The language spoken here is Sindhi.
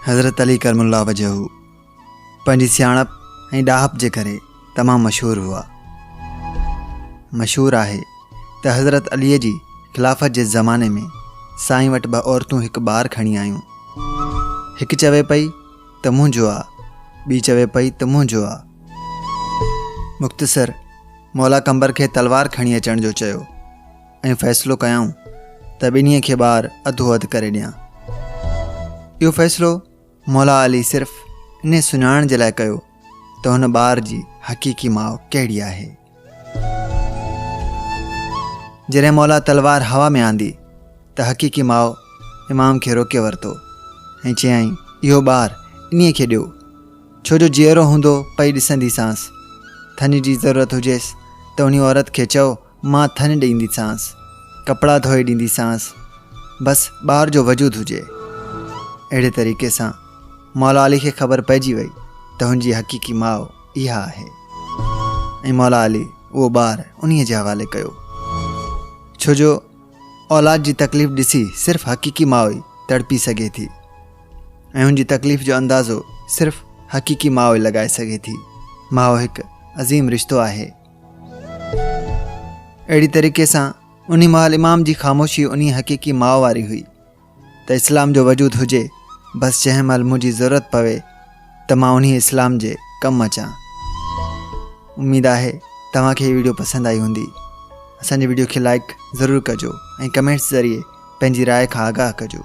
حضرت علي ڪرم الله وجهه پنهنجي سياڻپ ۽ ڏاهپ جي ڪري تمام مشهور هئا. مشهور آهي ته حضرت علي جي خلافت جي زماني ۾ سائين وٽ ٻه عورتون هڪ ٻار کڻي آيون. هڪ چوي پئي ته منهنجو آ، ٻي چوي پئي ته منهنجو آ. مختصر مولا قمبر کي تلوار کڻي اچڻ جو چيو. ۽ فيصلو ڪيائون ته ٻنهي کي ٻار اڌو اڌ ڪري ڏيان. اهو فيصلو مولا علي صرف انهي سڃاڻڻ جي لاء ڪيو ته هن ٻار جي حقيقي ماء ڪهڙي آهي. جڏهن مولا تلوار هوا ۾ آندي ته حقيقي ماء امام کي روڪي ورتو ۽ چيائين اهو ٻار انهي کي ڏيو ڇو جو جيئرو هوندو پئي ڏسنديسانس. ٿڃ جي ضرورت هجيس ته انهي عورت کي چئو مان ٿڃ ڏينديسانس، ڪپڙا ڌوئي ڏينديسانس، بس ٻار جو وجود هجي. اهڙي طريقي سان مولا علي کي خبر پئجي وئي ته هن جي حقيقي ماء اها آهي ۽ مولا علي اهو ٻار انهيء جي حوالي ڪيو. ڇو جو اولاد جي تڪليف ڏسي صرف حقيقي ماء ئي تڙپي سگهي ٿي ۽ هن جي تڪليف جو اندازو صرف حقيقي ماء ئي لڳائي سگهي ٿي. ماء هڪ عظيم رشتو آهي. اهڙي طريقي سان انهي مهل امام جي خاموشي انهي حقيقي ماء واري هئي ته اسلام جو وجود هجي بس جنهن مهل منهنجي ضرورت پوي ته مان انهي اسلام جي ڪم اچان. اميد آهي توهان کي هي ويڊيو پسند آئي هوندي. اسان جي ويڊيو کي لائيڪ ضرور ڪجو ۽ ڪمينٽس ذريعي پنهنجي راء کان آگاهه ڪجو.